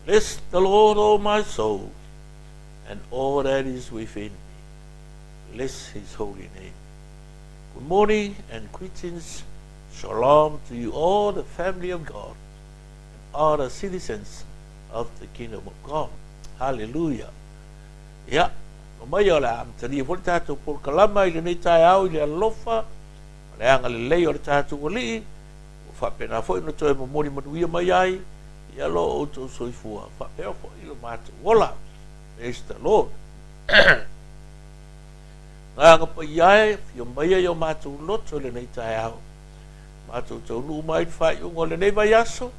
Bless the Lord, O my soul, and all that is within me. Bless his holy name. Good morning and greetings. Shalom to you all, the family of God, and all the citizens of the kingdom of God. Hallelujah. Ia, no mai o le a amatalia foi le tatou polokalama i lenei taeao i le alofa ma le agalelei o le tatou Alii, ua faapena foi ona toe momoli manuia mai ai ia lo outou soifua faapea foi lo matou ola. Praise the Lord. Agaga paia e, afio maia i o matou loto i lenei taeao. Matou taunuu mai i le faaiuga o lenei vaiaso,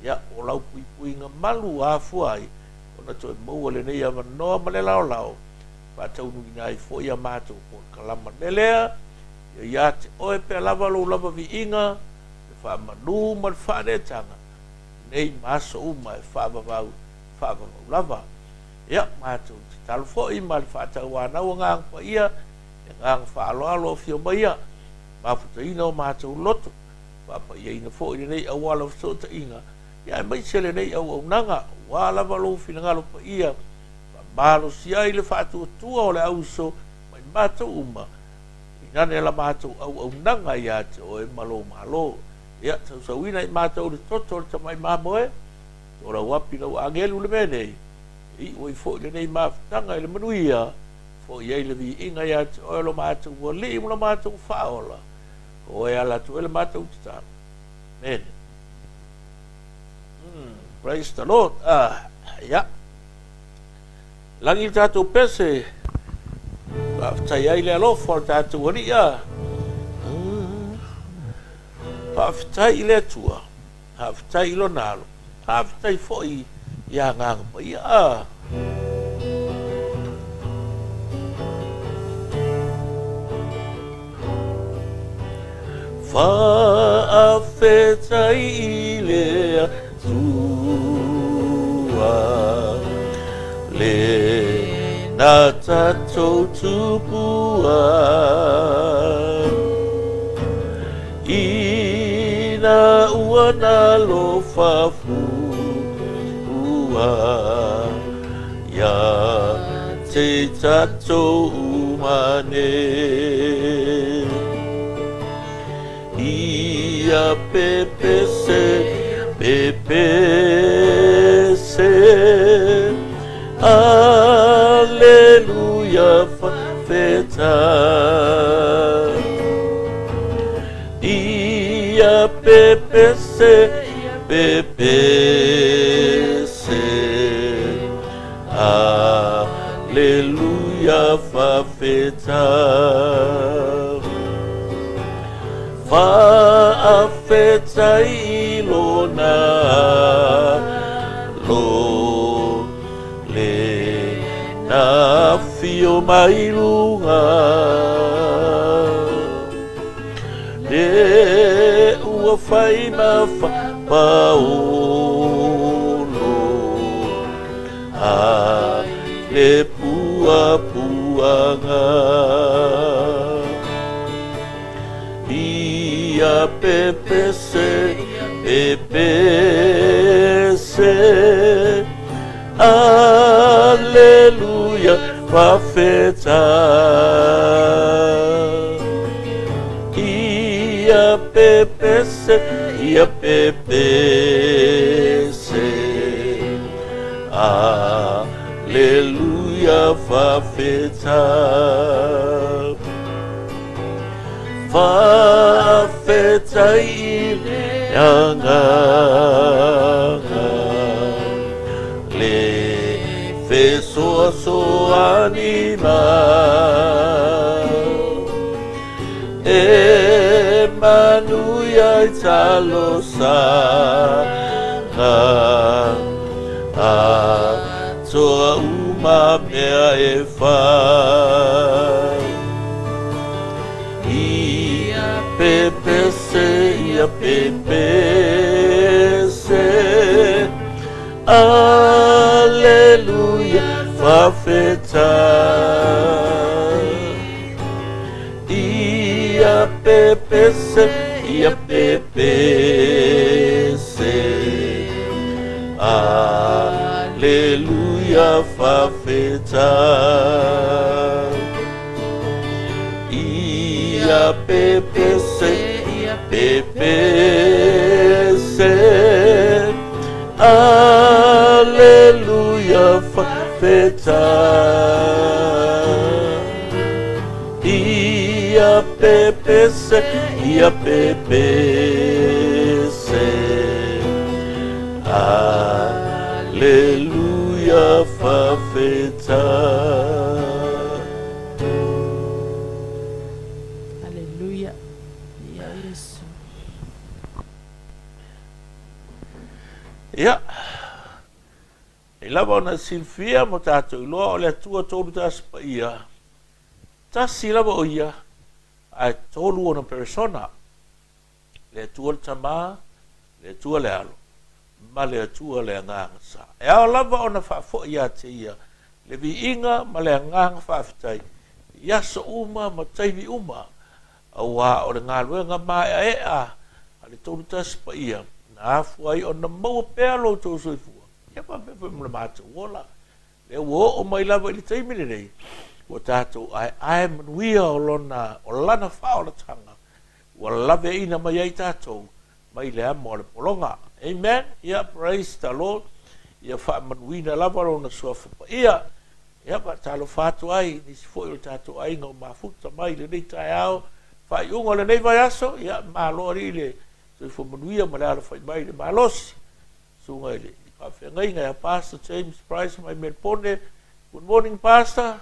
ia, o lau puipuiga malu ua afua ai ona toe maua lenei avanoa ma le laolao, faataunuuina ai foi a matou polokalama. O le mea lea, ia ia te oe pea lava lou lava viiga, le faamanu ma le faaneetaga, nei ma aso uma e faavavau, faavavau lava. Ia, matou tatalo foi ma le faatauanau Agaga Paia, le agaga faaaloalo afio maia, mafutaina o matou loto, faapaiaina foi lenei auala o fesootaiga, ia aemaise lenei auaunaga, aua lava lou finagalo paia, faamalosia ai le faatuatua o le auso mai matou uma, inane la matou auaunaga ia te oe ma lou Malo. Ia, sausauina i matou le toto o le tamai mamoe, tolau api lau agelu le mea nei, e iu ai foi lenei mafutaga i le manuia, foi ai le viiga ia te oe lo matou Alii ma lo matou Faaola, o oe ala atu ai le matou tatalo. Amene. Praise the Lord. Ia. Lagi le tatou pese. Faafetai ai le alofa o le tatou Alii. Faafetai i le Atua. Faafetai i lona alo. Faafetai foi i Agaga Paia. Faafetai i le Atua, le na tatou tupua. Ina ua nalofa fua ia te tatou uma nei. Ia pepese, pepese, Aleluia, fafetai. Ia pepese, pepese, Aleluia, fafetai. Faafetai i lona alo, le na afio mai luga. Le ua fai ma faapaolo, a le puapuaga. Ia pepese, pepese, Aleluia, fafetai. Ia pepese, ia pepese, Aleluia, fafetai. Faafetai i le Agaga, le fesoasoani mai. E manuia i talosaga, atoa uma mea e fai. Ia pepese, ia pepese, Aleluia, fafetai. Ia pepese, ia pepese, Aleluia faafetai. Ia pepese, ia pepese. Aleluia faafetai. Ia pepese, ia pepese. Aleluia faafetai. Aleluia. Ia Iesu. Ia, e lava ona silafia ma tatou iloa o le Atua Tolu Tasi Paia, tasi lava o Ia, ae tolu ona peresona, le Atua le Tama, le Atua le Alo, ma le Atua le Agaga Sa. E ao lava ona faafoi ia te Ia le viiga ma le agaga faafetai i aso uma ma taimi uma, auā o le galuega maeaea a le Tolu Tasi Paia na afua ai ona maua pea lo outou soifua, ia faapea foi ma le matou ola. Lea ua oo mai lava i le taimi lenei, ua tatou aeae manuia o lona, o lana faaolataga, ua laveaiina mai ai tatou mai le amo a le pologa. Amen. Ia, praise the Lord. Ia faamanuina lava lona suafa paia. Ia, faatalofa atu ai i nisi foi o le tatou aiga o mafuta mai i lenei taeao, faaiuga o lenei vaiaso. Ia, malo alii le soifua manuia ma le alafai mai i le malosi. Susuga i le faafeagaiga ia Pastor James Price mai Melbourne. Good morning, Pastor.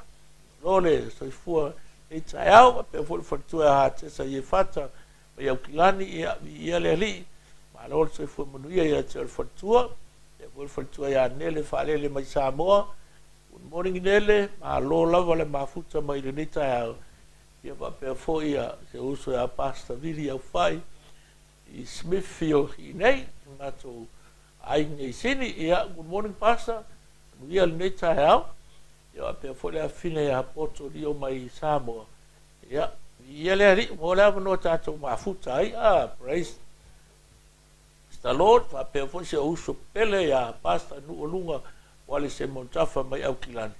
Malo le soifua lenei taeao. Faapea foi le faletua ia Hatesa Iefata mai Aukilani. Ia, viia le Alii. Malo le soifua manuia ia te oe le faletua. Faapea foi le faletua ia Nele Faalele mai Samoa. Good morning, Nele. Malo lava le mafuta mai lenei taeao. Ia faapea foi ia se uso ia Pastor Vili Aufai i Smithfield i nei, le matou aiga i Sini. Ia, good morning, Pastor. Manuia lenei taeao. Ia faapea foi le afafine ia Poto Lio mai Samoa. Ia, viia le Alii mo le avanoa tatou mafuta ai. Ah, praise the Lord. Faapea foi si ou uso pele ia Pastor Nuualuga Wale Simon Tafa mai Aukilani.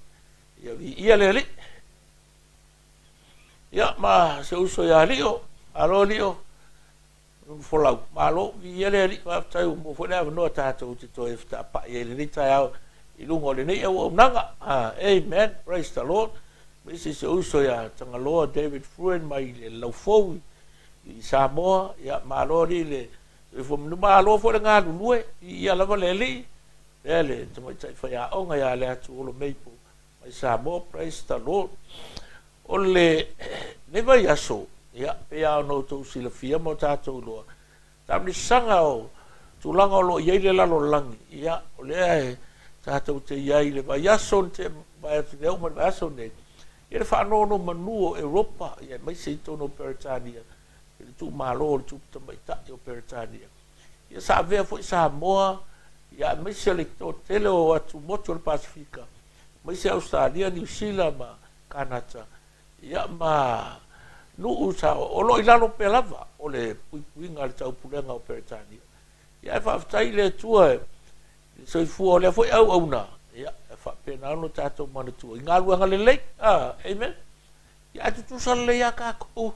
Ia, viia le Alii. Ia, ma se uso ia Lio. Malo Lio. Folau. Malo, viia le Alii, faafetai ua maua foi le avanoa tatou te toe fetaapai ai i lenei taeao i luga o lenei auaunaga. Amen, praise the Lord. Aemaise si ou uso ia Tagaloa David Fruin mai le Laufou i Samoa. Ia, malo alii le soifua manuia. Malo foi le galulue, viia lava le Alii. Pea le tamaitai faiaoga ia Leatuolo Maple mai Samoa, praise the Lord. O lenei vaiaso, ia, pei lava ona outou silafia ma o tatou iloa, taamilosaga o tulaga o lo o i ai le lalolagi, ia, o lea e tatou te i ai i le vaiaso na tea mavae atu nei, uma i le vaiaso lenei, ia le faanonomanu o Europa, ia, aemaise i totonu o Peretania, i le tuumalo o le Tupu Tamaitai o Peretania. Ia, sa avea foi Samoa, ia, aemaise le toatele o atumotu o le Pasefika, aemaise Ausetalia, Niu Sila ma Kanata, ia ma nuu sa o lo o i lalo pea lava o le puipuiga a le taupulega o Peretania. Ia ae faafetai i le Atua i le soifua o lea foi auauna, ia e faapena ona tatou manatua i galuega lelei. Amen. Ia ae tutusa lelei lava tatou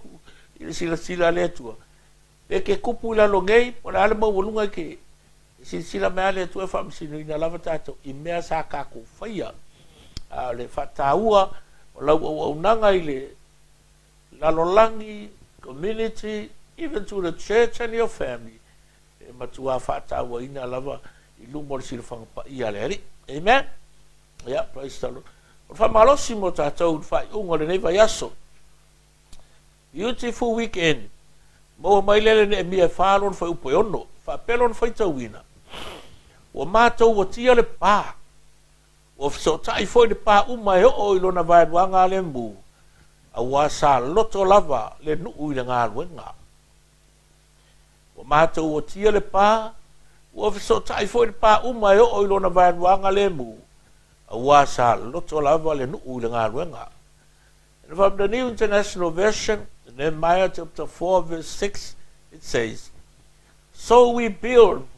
i le silasila a le Atua. Pe ke kupu i lalo nei, po o le a le maualuga i ke E silasila mai lava le Atua e faamasinoina lava tatou i mea sa tatou faia. A o le faataua o lau auaunaga i le lalolagi, community, even to the church and your family, e matua faatauaina lava i luma o le silafaga paia a le Alii. Amen? Yeah, praise the Lord. O le faamalosi mo tatou i le faaiuga o lenei vaiaso. Beautiful weekend. Maua mai lea le Neemia e fa lona fuaiupu e ono. Faapea lona faitauina, Ua matou uatia le pa, ua fesootai foi le pa uma e oo i lona vaeluaga a le mu, auā sa loto lava le nuu i le galuega. Ua matou uatia le pa, ua fesootai foi le pa uma e oo i lona vaeluaga le mu, auā sa loto lava le nuu i le galuega. And from the New International Version, Nehemiah chapter 4 verse 6, it says, So we build,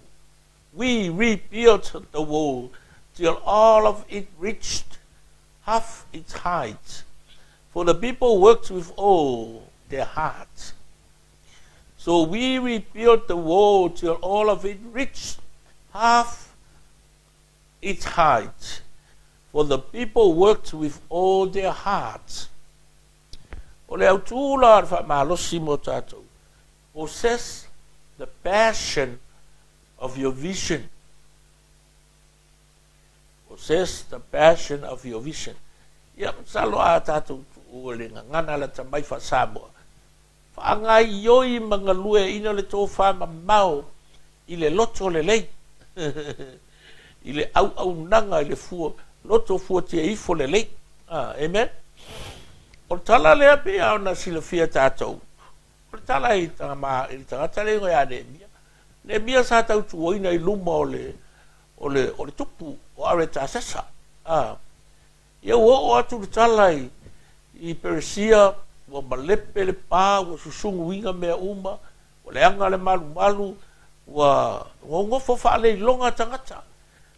we rebuilt the wall. till all of it reached half its height, for the people worked with all their hearts. So we rebuilt the wall till all of it reached half its height, for the people worked with all their hearts. O le autū la o le faamalosi mo tatou, possess the passion of your vision. Possess the passion of your vision. Ia, masalo a tatou tuu le gagana lata mai faa-Samoa, faagaioi ma galueaiina le tofamamao i le loto lelei, i le auaunaga i le fua, loto fuatia ifo lelei. Amen. O le tala lea pei lava ona silafia e tatou, o le tala i le tagata lea e igoa ia Neemia. Neemia sa tautuaina i luma o le, o le, o le tupu o Aretasesa. Ia ua oo atu le tala i, i Peresia, ua malepe le pa, ua susuguina mea uma, ua leaga le malumalu, ua nonofo faaleiloga tagata.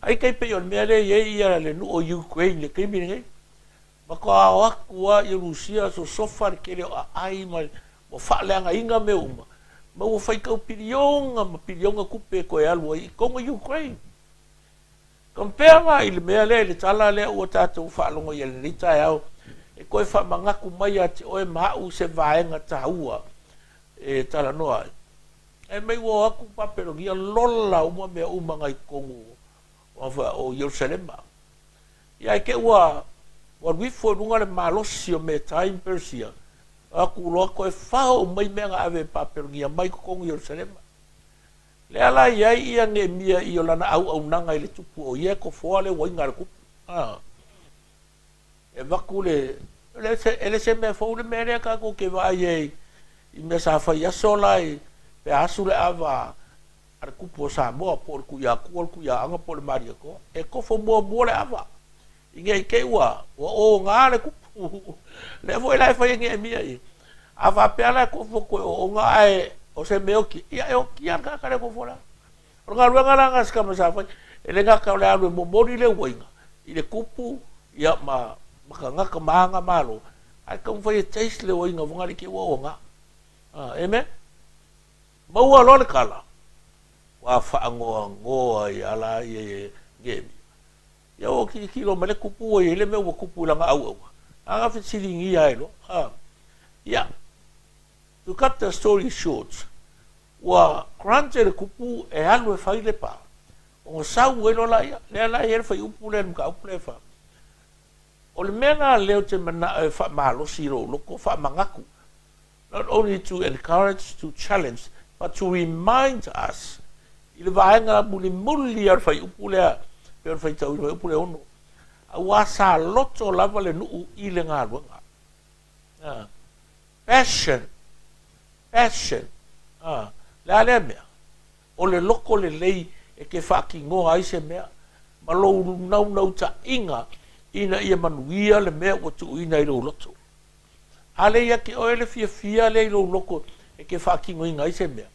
Ai tai pei o le mea lea e i ai ia le nuu o Ukraine i le taimi lenei. Matua o atu lava i Rusia sosofa le tele o aai ma ua faaleagaina mea uma, ma ua faitau piliona ma piliona tupe e toe alu ai i totonu o Ukraine. Compare la i le mea lea i le tala lea ua tatou faalogo i ai i lenei taeao, e toe faamanatu mai ia te oe ma au se vaega taua e talanoa ai. Ae mai ua o atu Papelonia lola uma mea uma na i totonu o Ierusalema. Ia ae te i ua alu ifo i luga le malosi o Metai ma Peresia, o atu loa toe fao mai mea na ave e Papelonia mai totonu o Ierusalema. Lea la e i ai ia Neemia i o lana auaunaga i le tupu o ia e tofoa le uaiga a le tupu. A. E avatu le, e le se mea fou le mea lea tatou te vaai ai i mea sa fai i aso la i, pe a asu le ava a le tupu o Samoa po o le Tuiatua, le Tuiaaga po o le Malietoa, e tofo muamua le ava i ne i te i ua oga le tupu. Lea foi la e fai e Neemia ia. A faapea la e tofo toe ooga ae o se mea oti, ia e oti lava le tagata lea e tofo le ava. O le galuega la lena a si tama sa fai, e le gata o le alu e momoli le uaiga i le tupu ia ma tagata ma aga malo, ae taumafai e taste le uaiga o Fogalii te i ua oga. Amen. Maua loa le tala, ua faanoanoa ai lava la ia Neemia. Ia ua tilotilo mai le tupu ua i ai le mea ua tupu i lana auauna, a na fesiligia ai loa. Ia, to cut the story short, ua grant e le tupu e alu e fai le pa, ona sau ai loa laia, lea la e i ai le fuaiupu lea i le mataupu lea e fa. O le mea lena lea ou te manao e faamalosi i lou loto, faamanatu, not only to encourage, to challenge, but to remind us i le vaega mulimuli lava o le fuaiupu lea, pei ona faitau i le fuaiupu lea e 6, aua sa loto lava le nuu i le galuega. Passion, passion, o le a lea mea? O le loko lelei e te faatinoa ai se mea ma lou naunautaiga ina ia manuia le mea ua tuuina i lou loto. A lea ia te oe le fiafia lea i lou loto e te faatinoina ai se mea,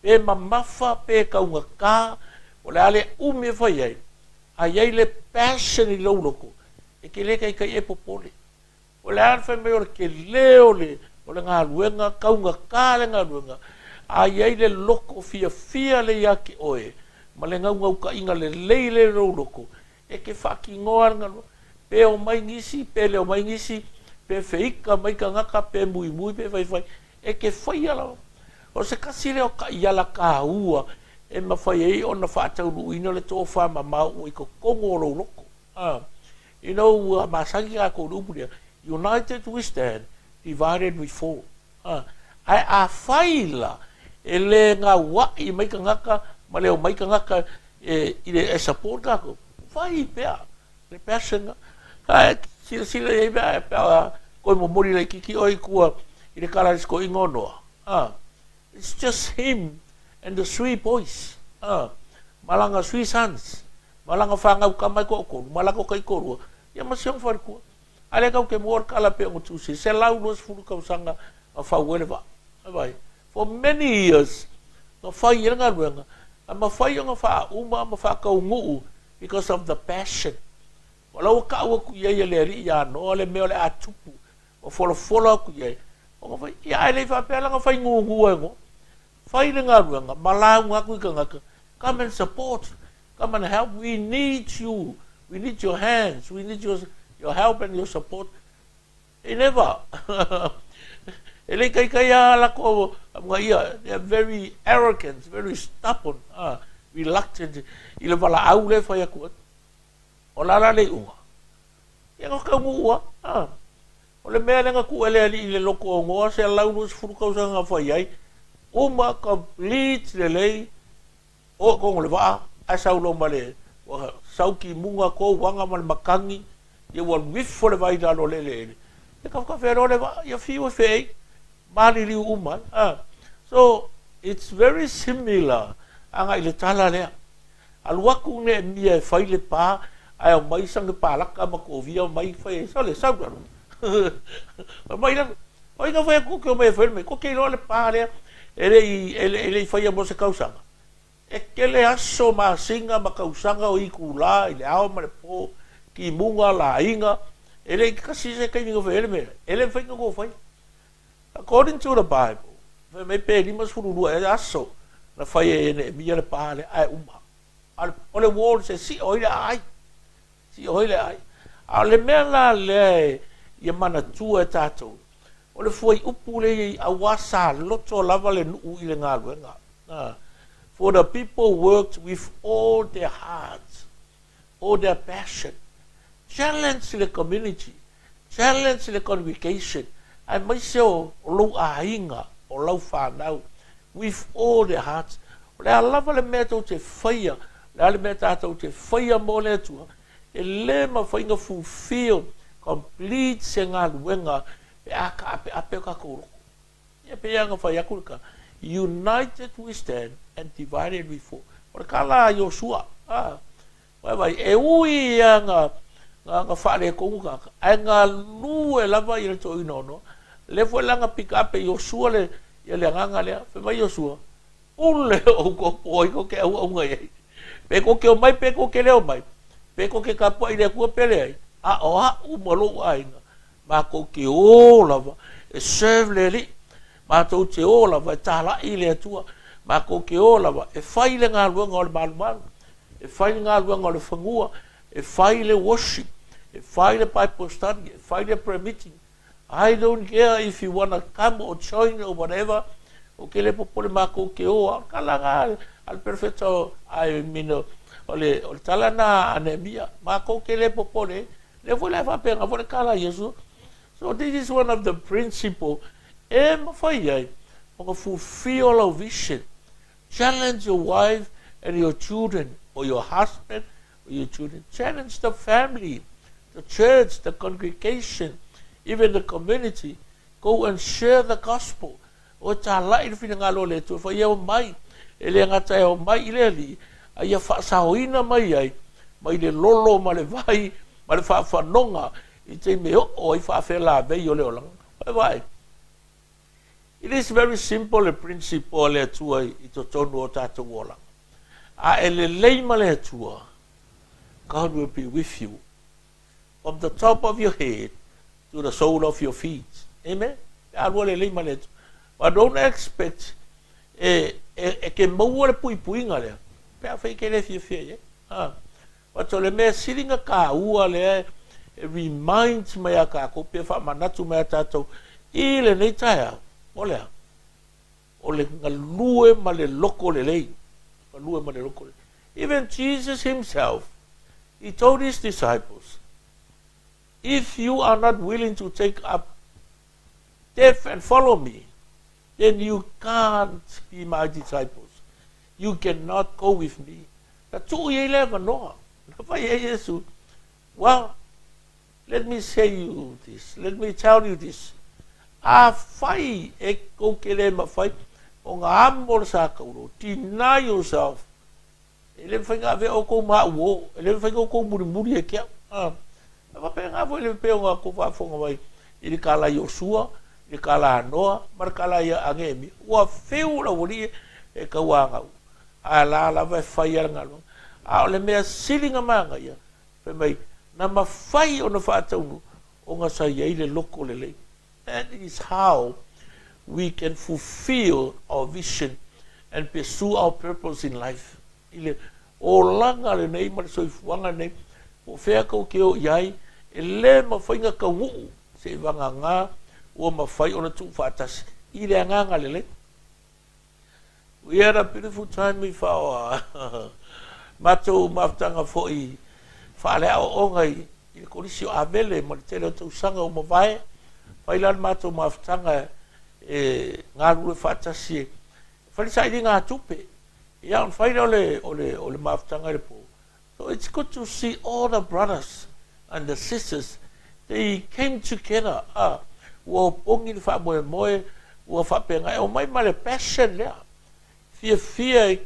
pe mamafa pe taugata, o le a le umi e fai ai, a i ai le passion i lou loto, e te le taitai e popole. O le a le fai mai o le tele o le, o le galuega, taugata le galuega, a i ai le loto fiafia lea ia te oe, ma le naunautaiga lelei lea i lou loto, e te faatinoa le galuega. Pe omai nisi, pe le omai nisi, pe feika mai tagata, pe muimui, pe faifai, e te faia lava. O se tasi lea o taiala taua e mafai ai ona faataunuuina le tofamamao ua i totonu o lou loto. Ina ua masani tatou i le upu lea, United we stand, divided we fall. Ae afai la e le gaua'i mai tagata ma le omai tagata e, i le, e support tatou, fai pea le passion na. Ae silasila i ai mea pe a toe momoli laitiiti oe i tua i le tala a le sikoiga o Noa. It's just him and the three boys. Ma lana three sons. Ma lana fanau tama e toatolu, ma latou taitoalua, ia ma si ona faletua. A lea tatou te moa le tala pei ona tusi, 120 tausaga na fau ai le vaa. Vaai, for many years na fai ai le galuega, a mafai ona faauma ma faataunuu Because of the passion. O la ua ka'u aku i ai e le Alii ia Noa le mea o le a tupu, ua folafolo aku i ai, ona fai, ia ae le i faapea la na fai gugu e goa. Fai le galuega, ma lauga aku i tagata, come and support, come and help, we need you, we need your hands, we need your help and your support. E never. E le kaikai a lako mga ia, they are very arrogant, very stubborn, reluctant i le wala au le whai aku atu. O la la le unga. Ia nga kau ngua. O le mea lenga ku ele ali i le loko o ngoa se lau no sefulu kausaga nga fai ai. Uma complete le lei o kongo le waa ae sau lo ma le ua sau ki munga ko wanga ma le makangi ia ua wifo le vai lalo le le ele. Ia kafekafe loa le vaa ia fiu e feei maliliu uma ai. So it's very similar agai i le tala lea. Alu aku Neemia e fai le pa ae aumai sange palaka ma kovia mai fai ai sole sau lalo. Mai lalo. O ai na fai aku ke o mai e fai le mea. Ko ke iloa le pa lea e le i e le, e le i faia mo se kausaga. E kele aso masina ma kausaga o itulā i le ao ma le pō, kimuga, lāiga, e le i kasi se taimi na fai ai le mea lea. E le mafai ona tou faia. According to the Bible, fai mai pe 52 ea aso na fai ai e Neemia le pa lea, ae uma. A o le wall se sio ai le aai. Sio ai le aai. A o le mea la lea e ia manatua e tatou, o le fuaiupu lea i ai auā sa loto lava le nuu i le galuega. For the people worked with all their hearts, all their passion. Challenge le community, challenge le congregation, aemaise o lou aiga, o lau fanau, with all their hearts. O le a lava le mea tou te faia, o le a le mea tatou te faia mo le Atua, e lē mafai ona fulfill, complete se galuega pe a taapeape o tatou loto. Ia pei lava ona fai atu le tala, United we stand and divided we fall. O le tala a Iosua, a, vaivai, e ui ia na, na, na faaletonu tagata, ae galue lava i le toeaina lea foi la na pika ape Iosua le, ia le agaga lea. Fai mai Iosua, pule oukou po o ai tou te auauna i ai. Pe tou te omai pe tou te le omai, pe tou te tapuai i le Atua pe leai, a o a'u ma lou aiga, matou te ō lava e serve le Alii, matou te ō lava e tāla'i i le Atua, matou te ō lava e fai le galuega o le malumalu, e fai le galuega o le fanua, e fai le worship, e fai le Bible study, e fai le prayer meeting. I don't care if you wanna come or join or whatever, o ke le popole makou ke o, a o le tala na a le perofeta o, I mean, o le, o le tala na a Neemia, makou ke le popole, lea foi la e faapena foi le tala a Iesu. So this is one of the principle e mafai ai ona fulfill lau vision. Challenge your wife and your children or your husband or your children. Challenge the family, the church, the congregation, even the community. Go and share the gospel. O e tāla'i le finagalo o le Atua, fa ia omai, e le gata e omai i le Alii, a ia faasaoina mai ai, mai le lolo ma le vai ma le faafanoga i taimi e oo ai faafea lavei o le olaga. Vaevae. It is very simple le principle a le Atua i totonu o tatou olaga. A e lelei ma le Atua, God will be with you from the top of your head to the sole of your feet. Amen. Pe a lua lelei ma le Atua. But don't expect e, e, e ke maua le puipuiga lea, pe a fai ke le fiafia i ai. Ha. But o le mea sili na tāua lea e remind mai a tātou, pe faamanatu mai a tātou i lenei taeao, o le a? O le galue ma le loko lelei. Galue ma le loko lelei. Even Jesus himself, he told his disciples, if you are not willing to take up death and follow me, then you can't be my disciples. You cannot go with me. Na tuu i ai le avanoa. Na fai ai Iesu, well, let me say you this, let me tell you this, afai e kou ke le mawhai o ngā amo le sa kauro, deny yourself, e le mawhai ngā vea o kou mā uo, e le mawhai ngā kou murimuri e kia. Na whape ngā foi le peo ngā kou whaafonga mai i le kala Iosua, i le kala Noa, ma le kala ia a Nehemia. Ua whiu la wali e kauāngau. A la lava e whai a le galuega. A o le mea sili ona manaia, fai mai, na mafai ona faataunuu ona sa i ai le loto lelei. That is how we can fulfill our vision and pursue our purpose in life. I le olaga lenei ma le soifuaga lenei, po o fea tou te o i ai, e le mafai ona taunuu seivagana ua mafai ona tuufaatasi i le agaga lelei. We had a beautiful time with our matou mafutaga foi faaleaoaoga i le Kolisi o Avele ma le tele o tausaga ua mavae. Fai la le matou mafutaga e galulue faatasi e fai le sailiga tupe. Ia ona fai lea o le, o le, o le mafutaga i le po. So it's good to see all the brothers and the sisters, they came together, a, ua opogi le faamoemoe, ua faapena, e omai ma le passion lea, fiafia e,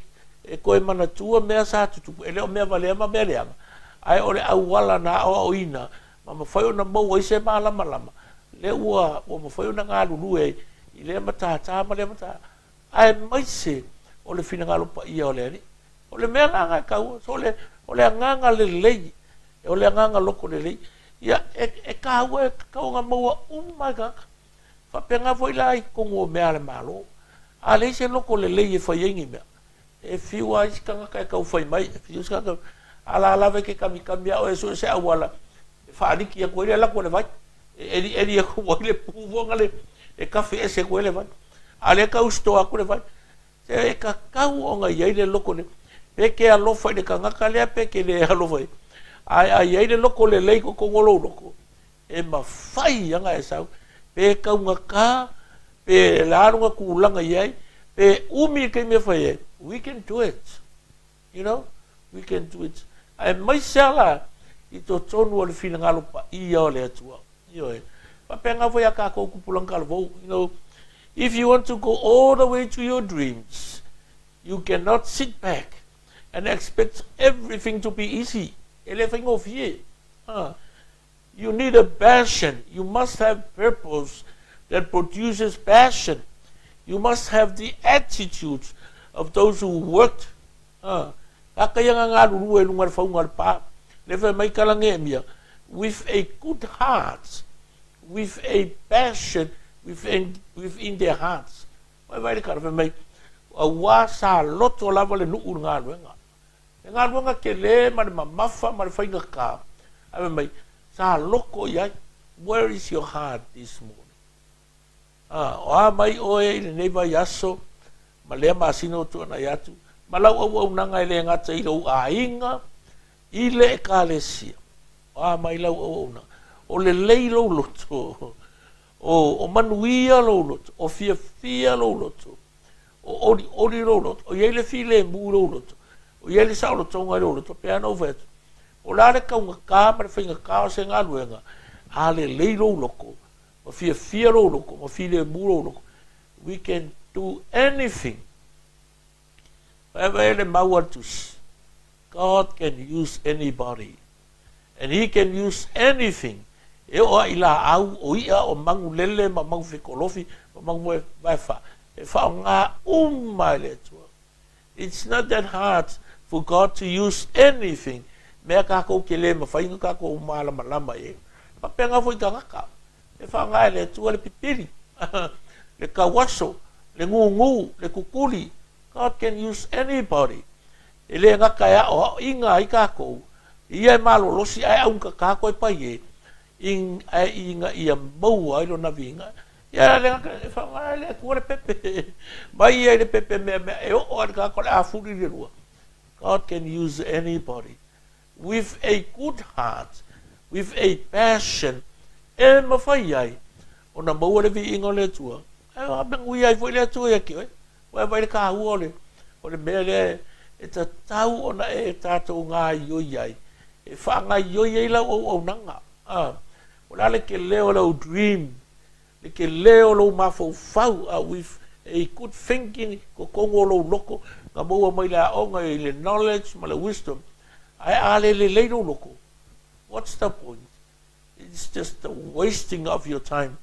e toe manatua mea sa tutupu, e le o mea valea ma mea leaga, ae o le auala na aoaoina, ma mafai ona maua ai se malamalama, lea ua, ua mafai ona galulue ai i lea matata ma lea matata, aemaise o le finagalo paia o le Alii. O le mea la na e taua, so o le, o le agaga lelei, o le agaga loto lelei, ia e, e taua e tatau ona maua uma e tagata. Faapena foi la i totonu o mea a le Malo. A leai se loto lelei e fai ai ni mea, e fiu lava isi tagata e tau fai mai, e fiu isi tagata, a la lava e te kamikami lava oe e sue se auala e faaliki atu ai le alu atu a le vai, e elieli atu ai le pu foi na le e kafe ese atu ai le vai. A o lea e tau store atu le vai. E tatau ona i ai le loto lelei. Pe ke alofa i le tagata lea pe ke le alofa i ai. Ae a i ai le loto lelei i totonu o lou loto, e mafai ana e sau, pe taugata, pe le a lona tulaga i ai, pe umi le taimi e fai ai, we can do it. You know, we can do it. Aemaise lava la i totonu o le finagalo paia o le Atua. Ioe. Faapena foi a kākou tupulaga talavou, you know, if you want to go all the way to your dreams, you cannot sit back and expect everything to be easy. E le faigofie. Ha. You need a passion. You must have purpose that produces passion. You must have the attitude of those who worked. Ha. Ka kai anga ngalulue i lunga i le faunga o le pā. Le fai mai ka langemia, with a good heart, with a passion within, within their hearts. Wai vai le kara fai mai, auā sa loto lava le nuu i le galuega. Le galuega tele ma le mamafa ma le faigata, ae fai mai, sa loto i ai. Where is your heart this morning? A, o a mai ʻoe i lenei vaiaso ma lea masina ua tuanai atu, ma lau auaunaga e le gata i lou aiga, i le ʻEkalesia. O a mai lau auaunaga? O lelei lou loto, o, o manuia lou loto, o fiafia lou loto, o ʻoliʻoli lou loto, o i ai le filemu i lou loto, o i ai le saolotoga i lou loto, pei lava ona ou fai atu, o le a le taugata ma le faigata o se galuega, a lelei lou loto, ma fiafia lou loto, ma filemu lou loto. We can do anything. Vaevae le mau a le Tusi, God can use anybody and he can use anything. E oo lava i laau, o i'a, o manu lele ma manu fekolofi ma manu vaefa, e faaaoga uma e le Atua. It's not that hard for God to use anything, mea kākou ke le mafai ona kākou malamalama i ai. Faapena foi tagata, e faaaoga e le Atua le pipili, le tauaso, le gūgū, le kukuli. God can use anybody. E le gata e aʻoaʻoina ai kākou, ia e malolosi ae ʻaugatā koe pai e, ae ina ia maua ai lona viiga. Ia le gata e faaaoga e le Atua le pepe, mai ia i le pepe meamea e oo lava i le tagata o le a fuli le lua. God can use anybody with a good heart, with a passion e mafai ai ona maua le viiga o le Atua. Ae manuia ai foi le Atua ia te oe. Ua vaai le kāua o le, o le mea lea e tatau ona e tātou gāioi ai, e faagaioi ai lau auaunaga. A, o le a le tele o lau dream, le tele o lou mafaufau, a, with a good thinking, totonu o lou loto, na maua mai le aoga i le knowledge ma le wisdom, ae a le lelei lou loto, what's the point? It's just the wasting of your time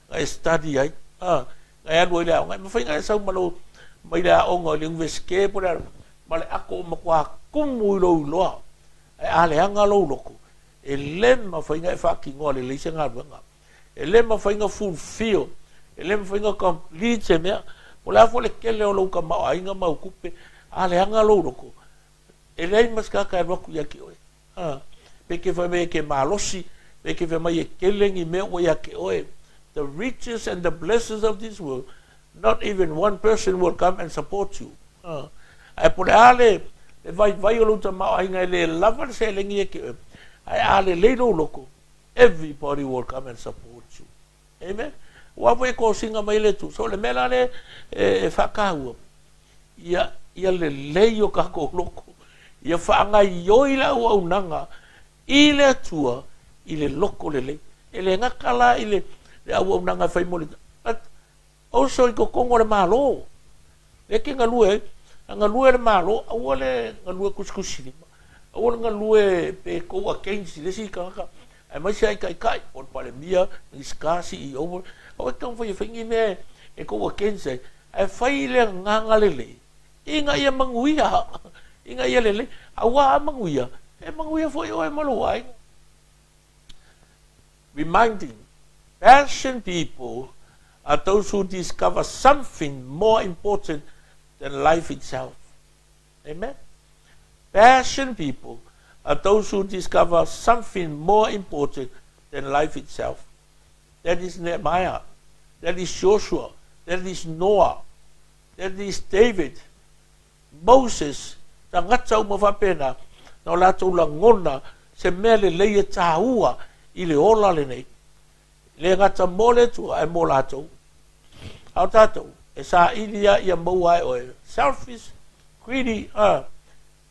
na e study ai, a, na e alu ai i le aoga. E mafai ona e sau ma lou, mai le aoga i le Universite po o le a. ma le ato ua matua tumu i lou iloa, ae a leaga lou loto, e le mafai ona e faatinoa lelei se galuega. E le mafai ona fulfill, e le mafai ona complete se mea. Po o le a foi le tele o lou tamaoaiga ma au tupe, a leaga lou loto, e leai ma se tagata e alu atu ia te oe. A, pe te fai mai e te malosi, pe te fai mai e tele ni mea ua ia te oe. The riches and the blessings of this world, not even one person will come and support you. A, ae po o le a le, le vaivai o lou tamaoaiga e le lava le seleni ia te oe, ae a lelei lou loto, everybody will come and support you. Amen. Aua foi e kosina mai le Atua. So o le mea la lea e faataua, ia, ia lelei o tatou loto, ia faagaioi le auaunaga i le Atua i le loto lelei. E le gata la i le, le auaunaga e fai mo le, but also i totonu o le Malo. Lea e te galue ai, a galue le Malo, aua le galue tusitusilima, aua le galue pe tou against i le isi tagata, aemaise lava i taitai, po o le Palemia, Minisita, CEO, aua e te taumafai e fai ni mea e tou against ai, ae fai i le agaga lelei, ina ia manuia, ina ia lelei, aua a manuia, e manuia foi oe ma lou aiga. Reminding passion people are those who discover something more important than life itself. Amen. Passion people are those who discover something more important than life itself. That is Nehemiah. That is Joshua. That is Noah. That is David. Moses, tagata uma faapena, na o latou lagona se mea lelei e tāua i le ola lenei. E le gata mo le Atua, ae mo latou. A o tatou, e saili lava ia maua ai oe. Selfish, greedy, a,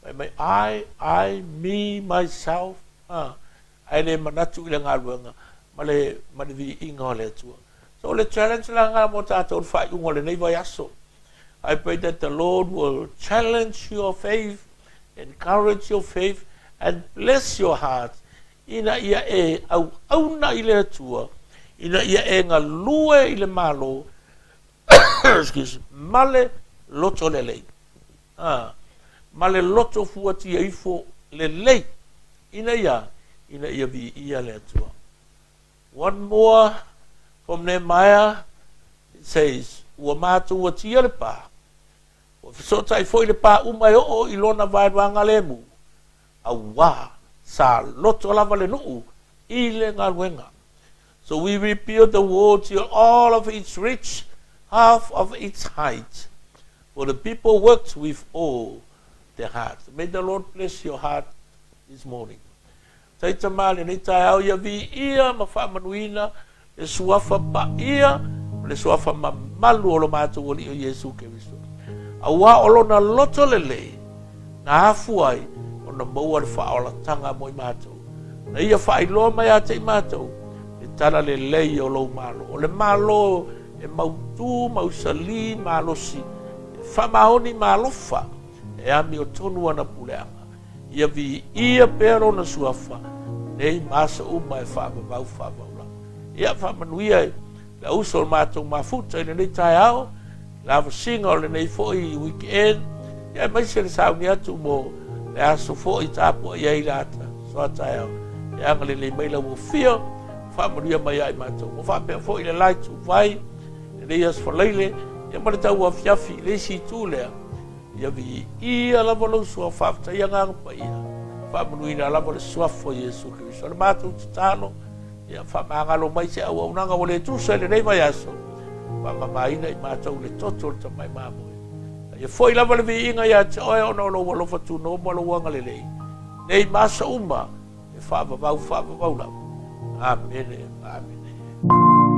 fai mai, I, I, me, myself, a, ae le manatu i le galuega ma le, ma le viiga o le Atua. So o le challenge la lena mo tatou i le faaiuga o lenei vaiaso. I pray that the Lord will challenge your faith, encourage your faith and bless your heart ina ia e auauna i le Atua, ina ia e galue i le Malo, excuse, ma le loto lelei. Ah, ma le loto fuatia ifo lelei, ina ia, ina ia viia le Atua. One more from Nehemiah, it says, Ua matou atia le pā, ua fesootai foi le pā uma e oo i lona vaevaega lemu, auā sa loto lava le nuu i le galuega. So we rebuilt the wall till all of its reach half of its height, for the people worked with all their heart. May the Lord bless your heart this morning. Taitama lenei taeao ia viia ma faamanuina le Suafa Paia ma le Suafa mamalu o lo matou Alii o Iesu Keriso. Auā o Lona loto lelei na afua ai ona maua le faaolatanga mo i matou. Na Ia faailoa mai ia te i matou le tala lelei o Lou Malo. O le Malo e mautū, mausali, malosi, e faamaoni ma alofa, e amiotonu ana puleaga. Ia viia pea lona suafa nei ma aso uma e faavavau faavavau lava. Ia faamanuia i le auso o le matou mafuta i lenei taeao, le lavasiga o lenei foi weekend, ia aemaise le sauni atu mo le aso foi tapuai ai le ata soa taeao. Ia agalelei mai lau afio, faamanuia mai ia i matou. Ua faapea foi le la ituvai, lenei aso Faraile, ia ma le tauafiafi i le isi itu lea. Ia viia lava lou suafa, faafetai Agaga Paia, faamanuina lava le suafa o Iesu Keriso. O le matou tatalo, ia faamagalo mai se auaunaga ua le tusa i lenei vaiaso, faamamaina i matou le toto o le Tamai Mamoe. A ia foi lava le viiga ia te oe ona o lou alofa tunoa ma lou agalelei, nei ma aso uma, e faavavau faavavau lava. Amene, amene.